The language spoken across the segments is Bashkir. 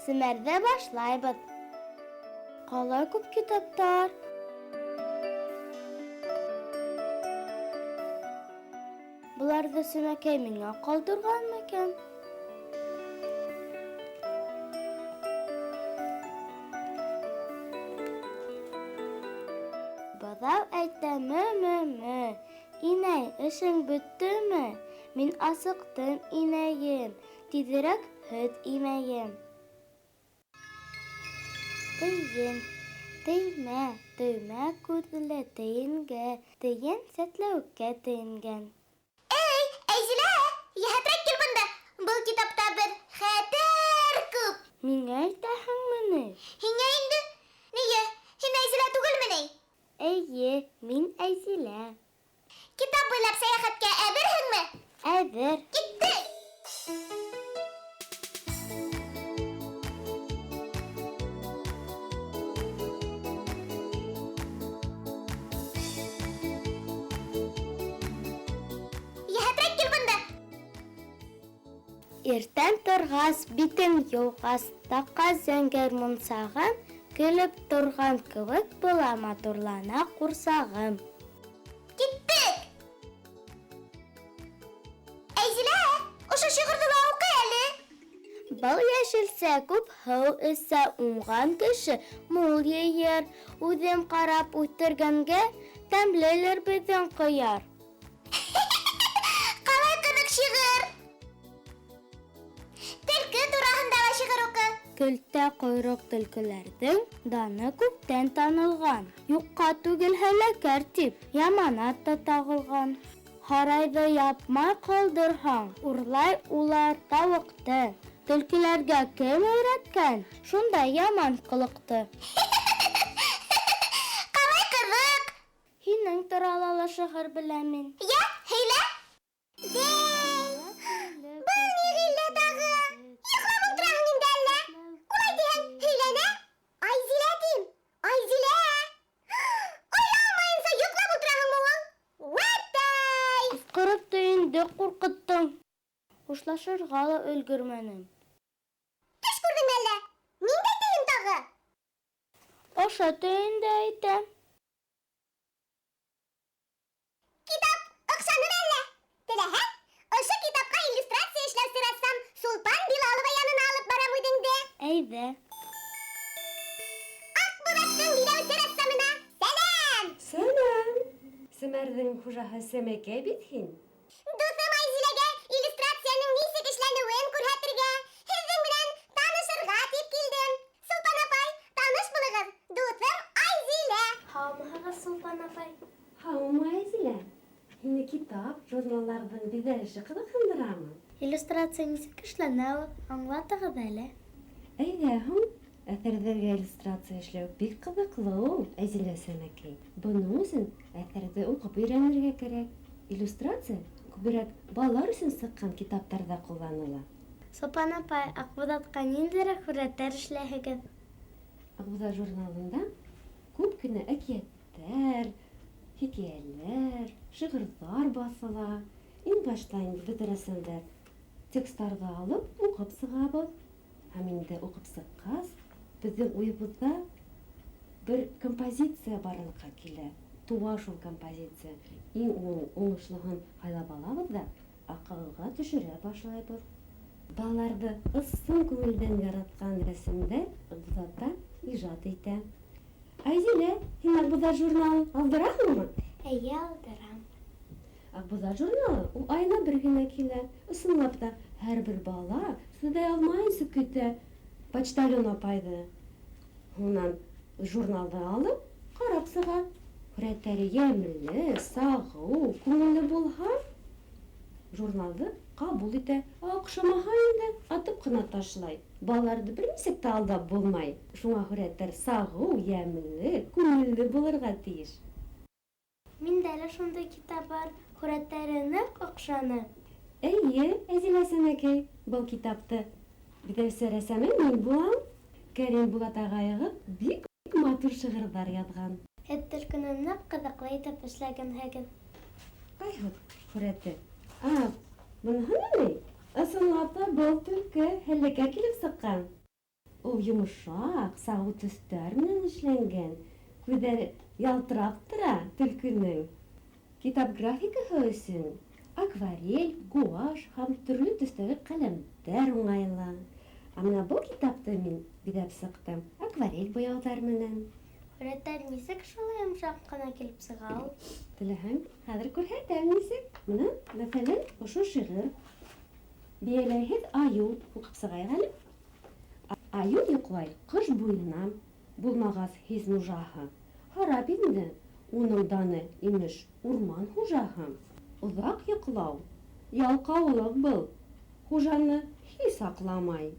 Семәрҙе башлайбыҙ. Ҡалай күп китаптар. Быларҙы Сөнәкәй миңә ҡалдырған микән? Быҙау әйтә мө-мө-мө, Инәй, эшең бөттөмө? Мин асыҡтым, инәйем, тиҙерәк һөт имәйем. Тейен, теймә, төймә күҙле тейенгә, тейен сәтләүеккә тейенгән. Эй, Әйзилә, йәһәтрәк кил бында, был китапта бер хәтәр күп. Миңә әйтәһеңме ни? Һиңә инде. Нигә, һин Әйзилә түгелме ни? Эйе, мин Әйзилә. Китап буйлап сәяхәткә әҙерһеңме? Әҙер. Киттек! Йәһәтрәк кил бында. Иртән торғас, битен йыуғас, таҡа зәңгәр мунсағым, көлөп торған кеүек була, матурлана ҡурсағым. Киттек! Әйзилә, ошо шиғырҙы ла уҡы әле. Был йәшелсә күп һыу эсә, уңған кеше мул йыйыр. Үҙем ҡарап үҫтергәнгә, тәмлелер беҙҙең ҡыяр. Ҡалай ҡыҙыҡ шиғыр! Төлкө тураһында ла шиғыр уҡы. Көлтә ҡойроҡ төлкөләрҙең даны күптән танылған. Юҡҡа түгел һәләкәр тип яманат та тағылған. Һарайҙы япмай ҡалдырһаң, урлай улар тауыҡты. Төлкөләргә кем өйрәткән шундай яман ҡылыҡты? Ҡалай ҡыҙыҡ! Һинең турала ла шиғыр беләм мин. Йә, һөйлә! Бәй, был ни ғиллә тағы? Йоҡлап ултыраһың инде әллә? Улай тиһәң, һөйләнә. Айзилә тим, Айзилә! Оялмайынса йоҡлап ултыраһыңмы ул? Вәттәй! Ҡысҡырып төйөндө ҡурҡыттың. Хушлашырға ла өлгөрмәнем. Төш күрҙеңме әллә? Ниндәй төйөн тағы? Ошо төйөндө әйтәм. Китап оҡшанымы әллә? Теләһәң, ошо китапҡа иллюстрация эшләүсе рәссам Сулпан Билалова янына алып барам үҙеңде. Әйҙә. Аҡбуҙаттың биҙәүсе рәссамына сәләм! Сәләм! Семәрҙең хужаһы Сәмәкәй бит һин. Дуҫым Айзиләгә иллюстрацияның нисек эшләнеүен күрһәтергә, һеҙҙең менән танышырға тип килдем. Сулпан апай, таныш булығыҙ, дуҫым Айзилә. Һаумыһығыҙ, Сулпан апай. Һаумы, Айзилә! Һине китап, журналларҙың биҙәлеше ҡыҙыҡһындырамы? Иллюстрация нисек эшләнә ул? Аңлатығыҙ әле. Әйҙә һуң, әҫәрҙәргә иллюстрация эшләү бик ҡыҙыҡлы ул, Әйзилә Сәмәкәй. Бының өсөн әҫәрҙе уҡып өйрәнергә кәрәк. Иллюстрация күберәк балалар өсөн сыҡҡан китаптарҙа ҡулланыла. Сулпан апай, Аҡбуҙатҡа ниндәйерәк һүрәттәр эшләйһегеҙ? Аҡбуҙат журналында күп кенә әкиәттәр, хикәйәләр, шиғырҙар баҫыла. Иң башта инде беҙ рәссамдар тексттарҙы алып уҡып сығабыҙ. Һәм инде уҡып сыҡҡас, беҙҙең уйыбыҙҙа бер композиция барлыҡҡа килә. Тыуа шул композиция. Иң уңышлыһын һайлап алабыҙ ҙа аҡылға төшөрә башлайбыҙ. Балаларҙы ысын күңелдән яратҡан рәсемдәр Аҡбуҙатта ижад итә. Айзилә, һин Аҡбуҙат журналын алдыраһыңмы? Эйе, алдырам. Аҡбуҙат журналы ул айына бер генә килә. Ысынлап та, һәр бер бала сыҙай алмайынса көтә почтальон апайҙы. Һуңынан журналды алып, ҡарап сыға. Һүрәттәре йәмле, сағыу, күңелле булһа, журналды ҡабул итә. Ә оҡшамаһа инде, атып ҡына ташлай. Балаларҙы бер нисек тә алдап булмай. Шуңа һүрәттәр сағыу, йәмле, күңелле булырға тейеш. Миндә лә шундай китап бар, һүрәттәре ныҡ оҡшаны. Эйе, Әзилә Сәмәкәй, был китапты биҙәүсе рәссамы мин булам. Кәрим Булат ағайығыҙ бик матур шиғырҙар яҙған. Һеҙ төлкөнө ныҡ ҡыҙыҡлы итеп эшләгәнһегеҙ. Ҡайһы һүрәте? А, быныһымы ни? Ысынлап та был төлкө һәләкәт килеп сыҡҡан. Ул йомшаҡ, сағыу төҫтәр менән эшләнгән. Күҙҙәре ялтырап тора төлкөнөң. Китап графикаһы өсөн акварель, гуашь һәм төрлө төҫтәге ҡәләмдәр уңайлы. Ә менә был китапты мин биҙәп сыҡтым акварель буяуҙар менән. Һүрәттәр нисек шулай йомшаҡ ҡына килеп сыға ул? Теләһәң, хәҙер күрһәтәм нисек. Менә, мәҫәлән, ошо шиғыр. Бейәләйһеҙ айыу. Уҡып сығайыҡ әле. Айыу йоҡлай ҡыш буйына, булмағас һис нужаһы. Харап инде уның даны, имеш, урман хужаһы. Оҙаҡ йоҡлау, ялҡаулыҡ был, хужаны һис аҡламай.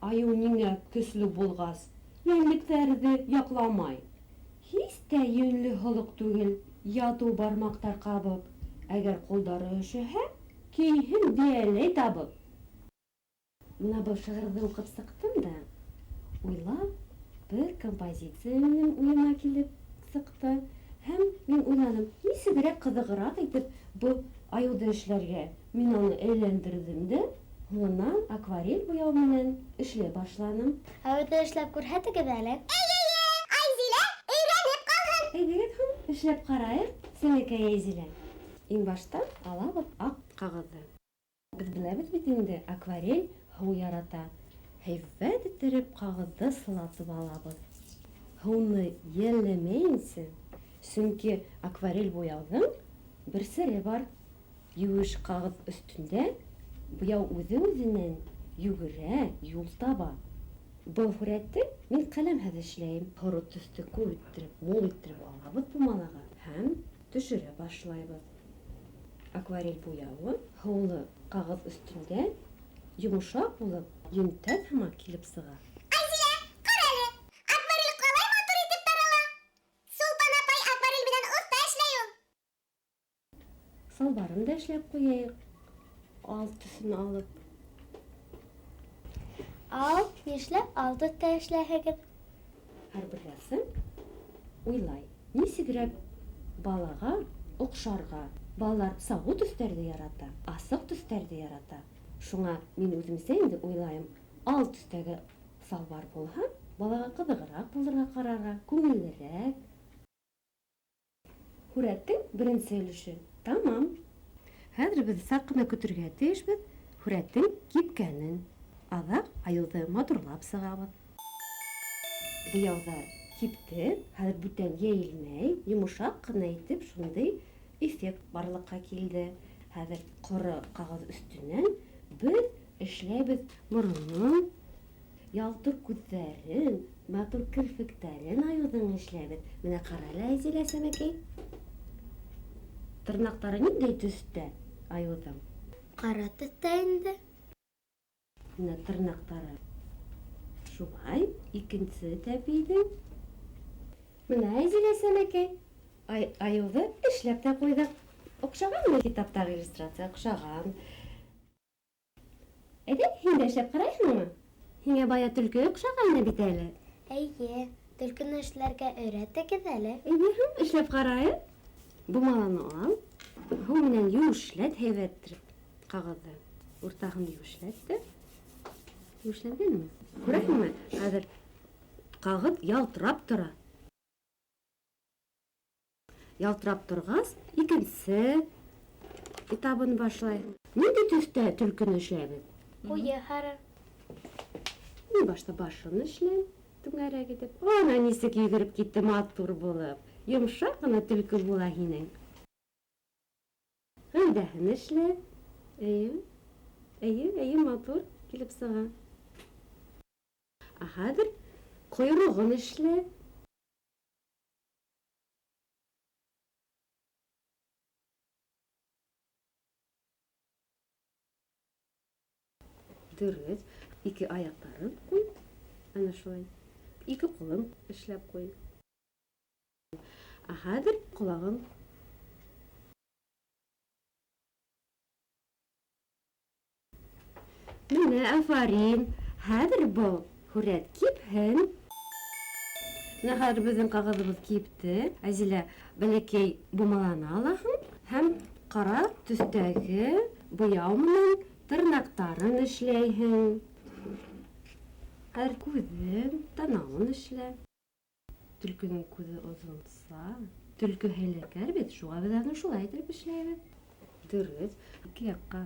Айыу ниңә көслө булғас, йәнлектәрҙе яҡламай? Һис тә йүнле холоҡ түгел, ятыу бармаҡтар ҡабып. Әгәр ҡулдары өшөһә, кейһен бейәләй табып. Менә был шиғырҙы уҡып сыҡтым да, уйлап, бер композиция минең уйыма килеп сыҡты. Һәм мин уйланым, нисегерәк ҡыҙығыраҡ итеп был айыуҙы эшләргә. Мин уны әйләндерҙем дә, һуңынан акварель буяу менән эшләй башланым. Ә үҙе эшләп күрһәтегеҙ әле. Әй-әй-әй, Айзилә өйрәнеп ҡалһын. Әйҙәгеҙ һуң, эшләп ҡарайыҡ, сеңлекәй Айзилә. Иң башта алабыҙ аҡ ҡағыҙҙы. Беҙ беләбеҙ бит инде, акварель һыу ярата. Һәйбәт иттереп ҡағыҙҙы сылатып алабыҙ. Һыуны йәлләмәйенсә, сөнки акварель буяуҙың бер сере бар. Еүеш ҡағыҙ өҫтөндә буяу үҙе-үҙенән йүгерә, юл таба. Был һүрәтте мин ҡәләмһеҙ эшләйем. Һоро төҫтө күп иттереп, мул иттереп алабыҙ пумалаға һәм төшөрә башлайбыҙ. Акварель буяуы һыулы ҡағыҙ өҫтөндә йомшаҡ булып, йөнтәҫ һымаҡ килеп сыға. Айзилә, ҡара әле, акварель ҡалай матур итеп тарала. Сулпан апай акварель менән оҫта эшләй ул. Салбарын да эшләп ҡуяйыҡ, ал төҫөн алып. Ал, нишләп ал төҫтә эшләйһегеҙ? Һәр бер рәсем уйлай, нисегерәк балаға оҡшарға. Балалар сағыу төҫтәрҙе ярата, асыҡ төҫтәрҙе ярата. Шуңа мин үҙемсә инде уйлайым, ал төҫтәге салбар булһа, балаға ҡыҙығыраҡ булырға ҡарарға, күңеллерәк. Һүрәттең беренсе өлөшө тамам. Хәҙер беҙ саҡ ҡына көтөргә тейешбеҙ һүрәттең кипкәнен. Аҙаҡ айыуҙы матурлап сығабыҙ. Буяуҙар кипте, хәҙер бүтән йәйелмәй, йомшаҡ ҡына итеп шундай эффект барлыҡҡа килде. Хәҙер ҡоро ҡағыҙ өҫтөнән беҙ эшләйбеҙ моронон, ялтыр күҙҙәрен, матур керфектәрен айыуҙың эшләйбеҙ. Менә ҡара әле, Айзилә сәмәкәй. Тырнаҡтары ниндәй төҫтә айыуҙың? Ҡара төҫтә инде. Менә тырнаҡтары. Шулай, икенсе тәпейҙең. Менә Айзилә сәмәкәй, айыуҙы эшләп тә ҡуйҙыҡ. Оҡшағанмы китаптағы иллюстрация? Оҡшаған. Әйҙә, һин дә эшләп ҡарайһыңмы? Һиңә бая төлкө оҡшағайны бит әле. Эйе, төлкөнө эшләргә өйрәтегеҙ әле. Әйҙә һуң, эшләп ҡарайыҡ. Бумаланы ал. Һыу менән еүешләт һәйбәттереп ҡағыҙҙы. Уртаһын еүешләт тә. Еүешләнгәнме? Күрәһеңме? Хәҙер ҡағыҙ ялтырап тора. Ялтырап торғас, икенсе этабын башлай. Ниндәй төҫтә төлкөнө эшләйбеҙ? Ҡуйы һары. Мин башта башын эшләйем, түңәрәк итеп. Ана нисек йүгереп китте матур булып. Йомшаҡ ҡына төлкө була һинең. Гәүҙәһен эшлә. Эйе. Эйе, эйе, матур килеп сыға. Ә хәҙер ҡойроғон эшлә. Дөрөҫ. Ике аяҡтарын ҡуй. Ана шулай. Ике ҡулын эшләп ҡуй. Ә хәҙер ҡолағын. Менә, афарин. Хәҙер был һүрәт кипһен. Менә хәҙер беҙҙең ҡағыҙыбыҙ кипте. Айзилә, бәләкәй бумаланы алаһың һәм ҡара төҫтәге буяу менән тырнаҡтарын эшләйһең. Хәҙер күҙен, танауын эшлә. Төлкөнөң күҙе оҙонса. Төлкө хәйләкәр бит, шуға беҙ аны шулай итеп эшләйбеҙ. Дөрөҫ. Ике яҡҡа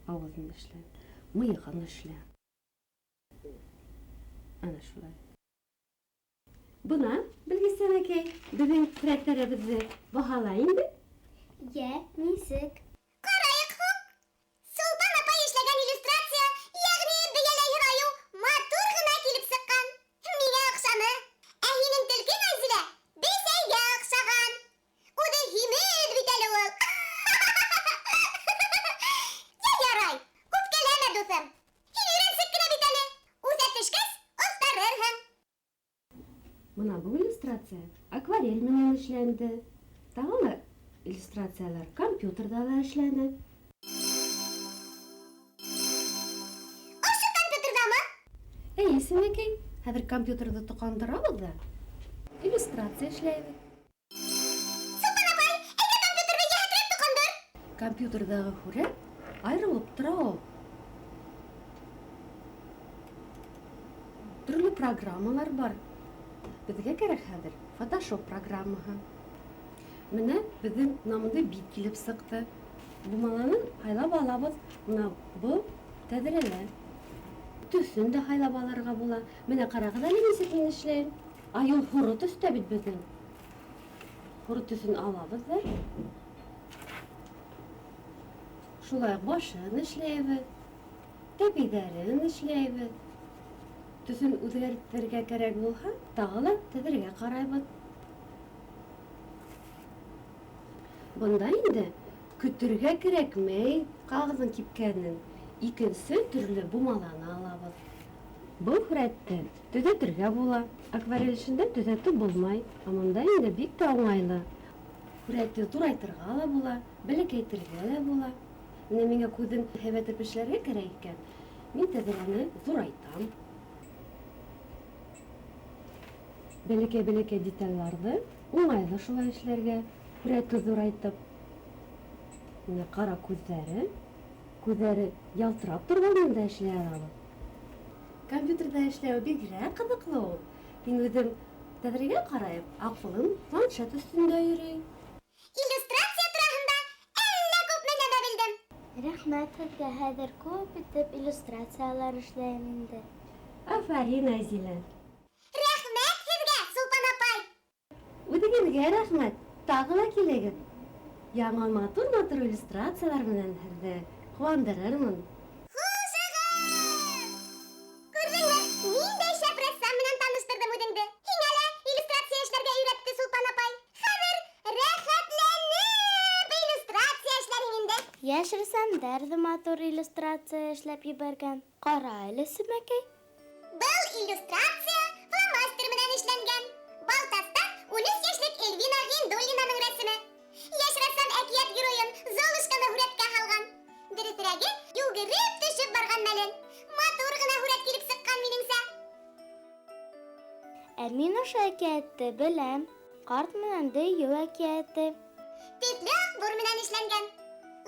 ауыҙын эшлә. Мыйығын эшлә. Ана шулай. Бына, Белгес әбекәй, беҙҙең һүрәттәребеҙҙе баһала инде. Йә, нисек? Ҡарайыҡ һуң. Сулпан апай эшләгән иллюстрация, ягъни бейәләйһеҙ айыу, матур ғына килеп сыҡҡан. Миңә оҡшаны. Ә һинең төлкөң, Айзилә, бесәйгә оҡшаған. Үҙе һимеҙ бит әле ул. Йә, ярай, үпкәләмә, дуҫым. Һин өйрәнсек кенә бит әле. Үҫә төшкәс, оҫтарырһың. Бына был иллюстрация акварель менән эшләнде. Тағы ла иллюстрациялар компьютерҙа ла эшләне. Ошо компьютерҙамы? Эйе, сеңлекәй, хәҙер компьютерҙы тоҡандырабыҙ ҙа иллюстрация эшләйбеҙ. Сулпан апай, әйҙә компьютерҙы йәһәтерәк тоҡандыр. Компьютерҙағы һүрәт айырылып тора ул. Төрлө программалар бар. Беҙгә кәрәк хәҙер Photoshop программаһы. Менә беҙҙең бына бындай бит килеп сыҡты. Бумаланы һайлап алабыҙ. Бына был тәҙрәлә. Төҫөн дә һайлап алырға була. Менә ҡарағыҙ әле нисек мин эшләйем. Айыу һоро төҫтә бит беҙҙең. Һоро төҫөн алабыҙ ҙа. Шулай уҡ башын эшләйбеҙ. Тәпәйҙәрен эшләйбеҙ. Төҫөн үҙгәртергә кәрәк булһа, тағы ла тәҙрәгә ҡарайбыҙ. Бында инде көтөргә кәрәкмәй ҡағыҙҙың кипкәнен. Икенсе төрлө бумаланы алабыҙ. Был һүрәтте төҙәтергә була. Акварель эшендә төҙәтеп булмай. Ә бында инде бик тә уңайлы. Һүрәтте ҙурайтырға ла була, бәләкәйтергә лә була. Менә миңә күҙен һәйбәтләп эшләргә кәрәк икән, мин тәҙрәне ҙурайтам. Бәләкәй-бәләкәй детальләрҙе уңайлы шулай эшләргә, һүрәтте ҙурайтып. Менә ҡара күҙҙәре, күҙҙәре ялтырап торғанын да эшләй алабыҙ. Компьютерҙа эшләү бигерәк ҡыҙыҡлы ул. Мин үҙем тәҙрәгә ҡарайым, аҡылым планшет өҫтөндә йөрөй. Иллюстрация тураһында әллә күпме нәмә белдем. Рәхмәт һеҙгә, хәҙер күп итеп иллюстрациялар эшләйем инде. Афарин, Айзилә. Рәхмәт һеҙгә, Сулпан апай. Үҙегеҙгә рәхмәт. Тағы ла килегеҙ. Яңы матур-матур иллюстрациялар менән һеҙҙе ҡыуандырырмын. Хушығыҙ! Күрҙеңме, ниндәй шәп рәссам менән таныштырҙым үҙеңде. Һиңә лә иллюстрация эшләргә өйрәтте Сулпан апай. Хәҙер рәхәтләнеп иллюстрация эшләрһең инде. Йәш рәссамдар ҙа матур иллюстрация эшләп ебәргән. Ҡара әле, Сүмәкәй. Был иллюстрация фломастер менән эшләнгән. Балтастан 13 йәшлек Эльвина Ғиндуллинаның рәсеме. Йәш рәссам әкиәт геройын Золушканы һүрәткә һалған. Дөрөҫөрәге, йүгереп төшөп барған мәлен. Матур ғына һүрәт килеп сыҡҡан минеңсә. Ә мин ошо әкиәтте беләм. Ҡарт менән дейеү әкиәте. Төҫлө аҡбур менән эшләнгән.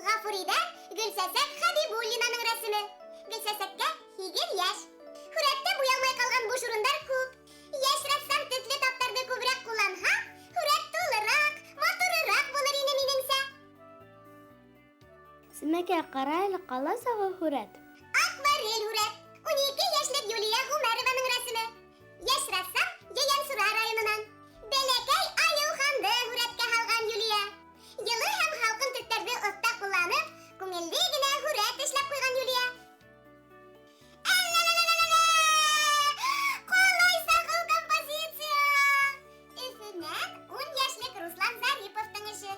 Ғафуриҙә Гөлсәсәк Хәбибуллинаның рәсеме. Гөлсәсәккә 8 йәш. Һүрәттә буялмай ҡалған буш урындар күп. Йәш рәссам төҫлө таптарҙы күберәк ҡулланһа, һүрәт тулыраҡ, матурыраҡ булыр ине минеңсә. Сүмәкәй, ҡара әле, ҡалай сағы һүрәт? Акварель һүрәт. 12 йәшлек Юлия Ғүмәрованың рәсеме. Йәш рәссам Ейәнсура районынан. Бәләкәй айыуханды һүрәткә һалған Юлия. Йылы һәм һалҡын төҫтәрҙе оҫта ҡулланып, күңелле генә һүрәт эшләп ҡуйған Юлия. Әллә-лә-лә-лә-лә! Ҡалай сағыу композиция! Өфөнән 10 йәшлек Руслан Зариповтың эше.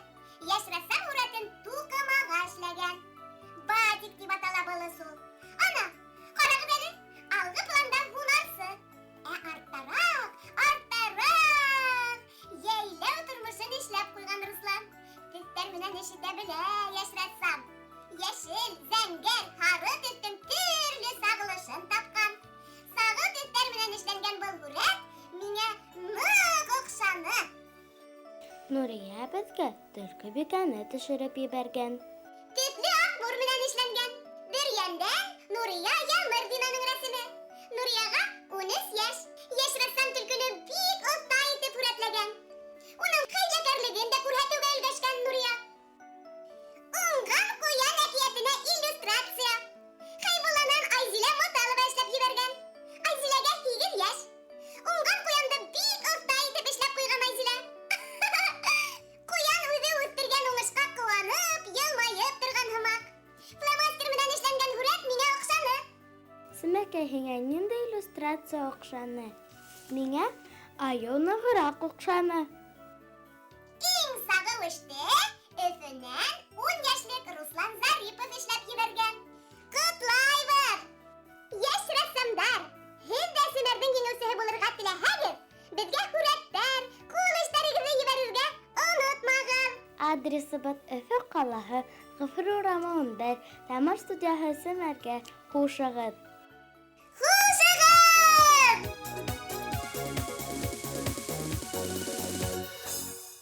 Йәш рәссам һүрәтен туҡымаға эшләгән. Батик тип атала был ысул. Ана, ҡарағыҙ әле, алғы планда һунарсы. Ә арттараҡ, арттараҡ йәйләү тормошон эшләп ҡуйған Руслан. Төҫтәр менән эш итә белә йәш рәссам. Йәшел, зәңгәр, һары төҫтөң төрлө сағылышын тапҡан. Сағыу төҫтәр менән эшләнгән был һүрәт миңә ныҡ оҡшаны. Нурия беҙгә төлкөбикәне төшөрөп ебәргән. Төҫлө аҡбур менән эшләнгән. Бөрйәндән Нурия Ялмырҙинаның рәсеме. Нурияға әсәй, һиңә ниндәй иллюстрация оҡшаны? Миңә айыу нығыраҡ оҡшаны. Иң сағыу эште Өфөнән ун йәшлек Руслан Зарипов эшләп ебәргән. Ҡотлайбыҙ! Йәш рәссамдар, һеҙ ҙә Семәрҙең еңеүсеһе булырға теләһәгеҙ, беҙгә һүрәттәр, ҡул эштәрегеҙҙе ебәрергә онотмағыҙ. Адресыбыҙ Өфө ҡалаһы, Ғәфүри урамы 11, Тамыр студияһы Семәргә. Хушығыҙ!